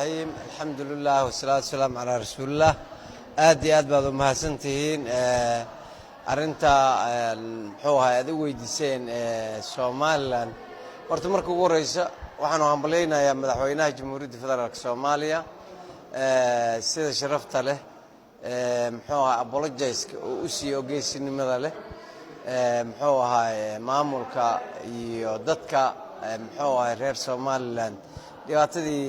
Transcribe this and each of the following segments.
Alxamdu lilah wasalaatu wasalaamu calaa rasuulilah. Aad iyo aad baad u mahadsantihiin. Arrinta muxuu ahay aad u weydiiseen Somaliland, horta marka ugu horeysa waxaanu hambalyaynayaa madaxweynaha Jamhuuriyadda Federaalka Soomaaliya sida sharafta leh muxuu ahay apologize-ka uu u siiyo oo geesinimada leh muxuu ahay maamulka iyo dadka muxuu ahay reer Somaliland dhibaatadii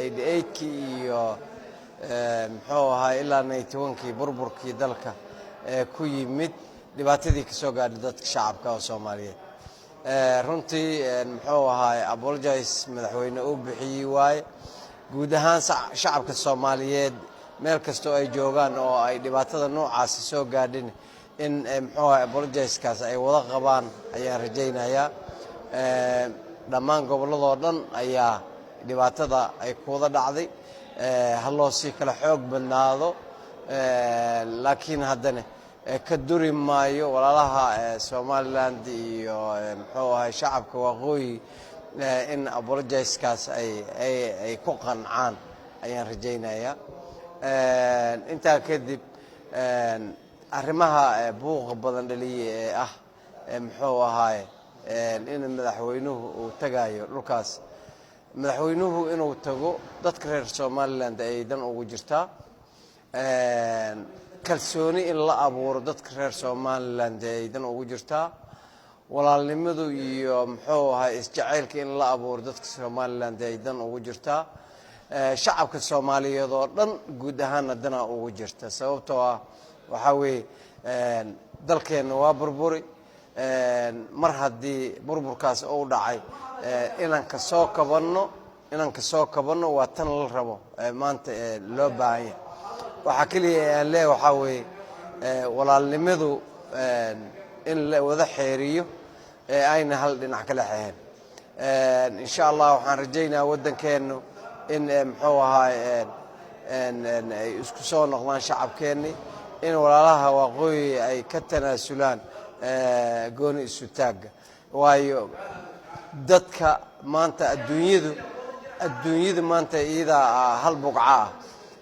88-kii iyo muxuu ahay ilaa 91-kii burburkii dalka ku yimid, dhibaatadii ka soo gaadhay dadka shacabka oo Soomaaliyeed. Runtii muxuu ahay apologize madaxweyne uu bixiyey waaye. Guud ahaan shacabka Soomaaliyeed meel kastoo ay joogaan oo ay dhibaatada noocaasi soo gaadhin in muxuu ahay apologize-kaas ay wada qabaan ayaan rajaynayaa. Dhammaan gobolladoo dhan ayaa dhibaatada ay ku wada dhacday, ha loo sii kala xoog badnaado, laakiin haddana ka duri maayo walaalaha Somaliland iyo muxuu ahay shacabka waqooyi in apologize-kaas ay ku qancaan ayaan rajaynayaa. Intaa kadib, arrimaha buuqa badan dhaliye ee ah muxuu ahaay in madaxweynuhu uu tagayo dhulkaas, madaxweynuhu inuu tago dadka reer Somaliland ay dan ugu jirtaa. Kalsooni in la abuuro dadka reer Somaliland ay dan ugu jirtaa. Walaalnimadu iyo muxuu ahay isjacaylka in la abuuro dadka Somaliland ay dan ugu jirtaa. Shacabka Soomaaliyeed oo dhan guud ahaanna danaa ugu jirta, sababtoo ah waxaa weeye dalkeenna waa burburi. Mar haddii burburkaas uu dhacay, inaan ka soo kabanno waa tan la rabo maanta loo baahan yahay. Waxaa keliya aan leeyahay waxaa weeye walaalnimadu in la wada xeeriyo ee ayna hal dhinac kala xeheen. Insha Allah waxaan rajaynayaa waddankeennu in muxuu ahaay ay isku soo noqdaan shacabkeennii, in walaalaha waqooyi ay ka tanaasulaan gooni isutaagga, waayo dadka maanta adduunyadu maanta iyadaa hal buqca ah,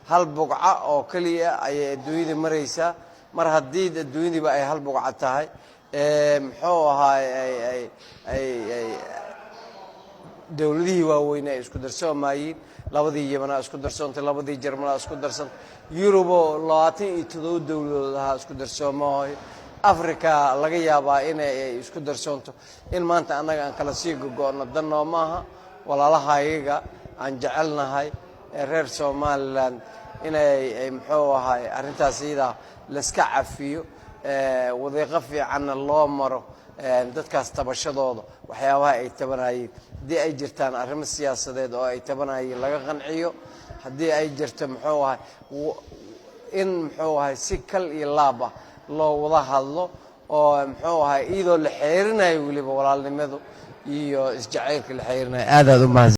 hal buqca oo keliya ayay adduunyada maraysaa. Mar haddii adduunyadiiba ay hal buqca tahay, muxuu ahaay ay dowladihii waaweyn ay isku darsoomayiin, labadii Yemanaa isku darsoontay, labadii Jarmalaa isku darsantay, Yuruboo 27 dowladood ahaa isku darsoomahoy, Africa laga yaabaa inay isku darsoonto. In maanta annaga aan kala sii gogo'no dannoo maaha. Walaalahayaga aan jecelnahay ee reer Somaliland inay muxuu ahaay arrintaas iyadaa layska cafiyo, wadiiqo fiicanna loo maro dadkaas tabashadooda, waxyaabaha ay tabanayeen. Haddii ay jirtaan arrimo siyaasadeed oo ay tabanayeen, laga qanciyo. Haddii ay jirto muxuu ahay in muxuu ahay si kal iyo laab ah loo wada hadlo oo muxuu ahay iyadoo la xeerinayo weliba walaalnimadu iyo isjacaylka la xeerinayo. Aadaad u mahadsan.